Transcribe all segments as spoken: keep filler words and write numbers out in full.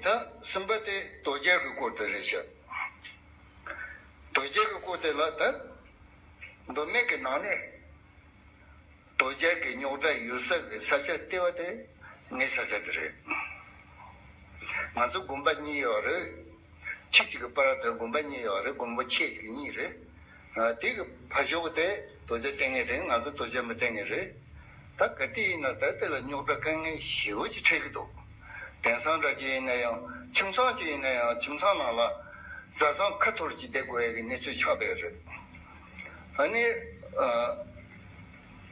ད་གསུམ་པ་དེ་དོལ་རྒྱལ་གྱི་སྐོར་དེ་རེད་ཤག་དོལ་རྒྱལ་གྱི་སྐོར་དེ་ལ་ད་མདོ་སྨད་ཀྱི་ནང་ནས་དོལ་རྒྱལ་གྱི་རྙོག་དྲ་ཡོད་ས་གི་ས་ཆ་ལྟེ་བ་དེ་ངའི་ས་ཆ་དེ་རེད། ང་ཚོ་དགོན་པ་གཉིས་ཡོད་རེད། ཁྱི་གཅིག་གི་པར་དུ་དགོན་པ་གཉིས་ཡོད་རེད། དགོན་པ་ཆེ་གཅིག་གཉིས་རེད། ཨ། དེ་གི་ཕ་ཤོག་དེ་དོལ་རྒྱལ་བསྟེན་མཁན་རེད། ང་ཚོ་དོལ་རྒྱལ་མི་བསྟེན་མཁན་རེད། ད་ག་དུས་ཡིན་ན་ད་དེ་ལ་རྙོག་དྲ་དཀའ་ངལ་ཞེ་པོ་ཅིག་འཕྲད་ཀྱི་འདུག་དེང་སང་འདྲ་ཅིག་ཡིན་ན་ཡང་། ཁྱིམ་ཚང་ཅིག་ཡིན་ན་ཡང་ཁྱིམ་ཚང་ནང་ལ་བཟའ་ཚང་ཁ་འཐོར་གྱིས་བསྡད་དགོས་ཡ་གི་གནས་ཚུལ་ཆགས་བསྡད་ཡོད་རེད། ཨ་ནི།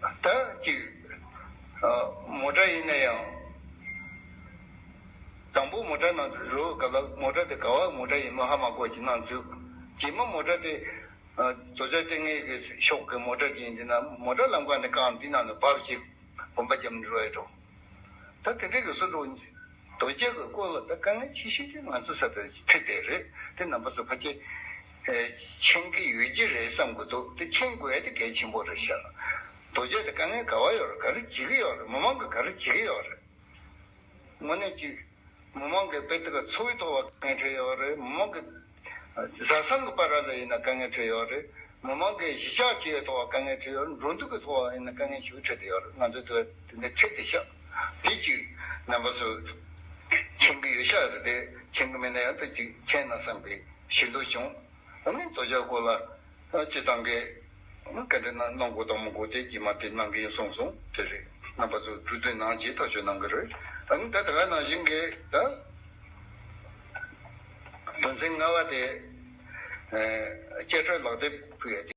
ཨ། ད་ཅིག་ཨ། མོ་ཊ་ཡིན་ན་ཡང་། དང་པོ་མོ་ཊ་ནང་དུ་འགྲོ་སྐབས་ལ་མོ་ཊ་དེ་ག་བ་མོ་ཊ་ཡིན་མིན་ཧ་མ་གོ་གི་གནང་ཚུལ། རྗེས་མ་མོ་ཊ་དེ། ཨ། དོལ་རྒྱལ་བསྟེན་མཁན་གྱི་ཕྱོགས་ཀྱི་མོ་ཊ་ཅིག་ཡིན། དེ་ན་མོ་ཊ་ལམ་ཁ་ནས་བཀག་འདི་ནང་དུ་བབས་ཅིག་གོམ་པ་རྒྱབ་ནས་འགྲོ་ཡ་འགྲོ། ད་དེ་འདྲའི་གི་སུ་འགྲོ། དོལ་རྒྱལ་གྱི་སྐོར་ལ་ད་དཀའ་ངལ་ཆེ་ཤོས་དེ་ང་ཚོ་ས་དེ་འཕྲད་བསྡད་རེད། དེ་རྣམ་པ་ཚོ་ཕལ་ཆེར་མཁྱེན་གྱི་ཡོད་ཀྱི་རེད་བསམ་གྱི་འདུག་དེ་མཁྱེན་དགོས་ཡ་དེ་གལ་ཆེན་པོ་རེད་ཤག་དོལ་རྒྱལ་དེ་དཀའ་ངལ་ག་བ་ཡོད་རེད། ག་རེ་བྱེད་ཀྱི་ཡོད་རེད། མི་མང་གིས་ག་རེ་བྱེད་ཀྱི་ཡོད་རེད། དངོས་གནས་ཅིག་མི་མང་གི་དཔེ་དེ་ག་འཚོ་བའི་ཐོག་ལ་དཀའ་ངལ་འཕྲད་ཡོད་རེད། མི་མང་གི་བཟའ་ཚང་གི་བར་ལ་ཡིན་ན་དཀའ་ངལ་འཕྲད་ཡོད་རེད། མི་མང་གི་གཞིས་ཆགས་བྱེད་ཡའི་ཐོག་ལ་དཀའ་ངལ་འཕྲད་ཡོད་རེད། འགྲོ་འདུག་གི་ཐོག་ལ་ཡིན་ན་དཀའ་ངལ་ཞེ་པོ་འཕྲད་བསྡད་ཡོད་རེད། ང་ཚོའི་དེ་དེ་འདྲ་འཕྲད་བསྡད་ཤག་དེ་ཅིག་རྣམ་པ་ཚོ་མཁྱེན་གྱི་ཡོད་ཤག་རེད། དེ་མཁྱེན་གྱི་མེད་ན་ཡང་དེ་ཅིག་མཁྱེན་ན་བསམ་པའི་ཞུ་འདོད་བྱུང་། ཨ་ནི་དོལ་རྒྱལ་སྐོར་ལ་སྤྱི་བཏང་གི་བཀའ་འདྲི་གནང་གནང་དགོས་དང་མི་དགོས་དེ་རྗེས་མ་དེ་གནང་གི་ཡིན་གསུངས་སོང་། དེ་རེད། རྣམ་པ་ཚོ་གྲོས་བསྡུར་གནང་རྗེས་ཐག་གཅོད་གནང་གི་རེད། ཨ་ནི་ད་ད་ག་ནང་བཞིན་གྱི་ད་དོན་ཚན་ལྔ་པ་དེ་ཨ་བཅད་ཁྲ་ལག་དེབ་ཕུལ་ཡ་དེ།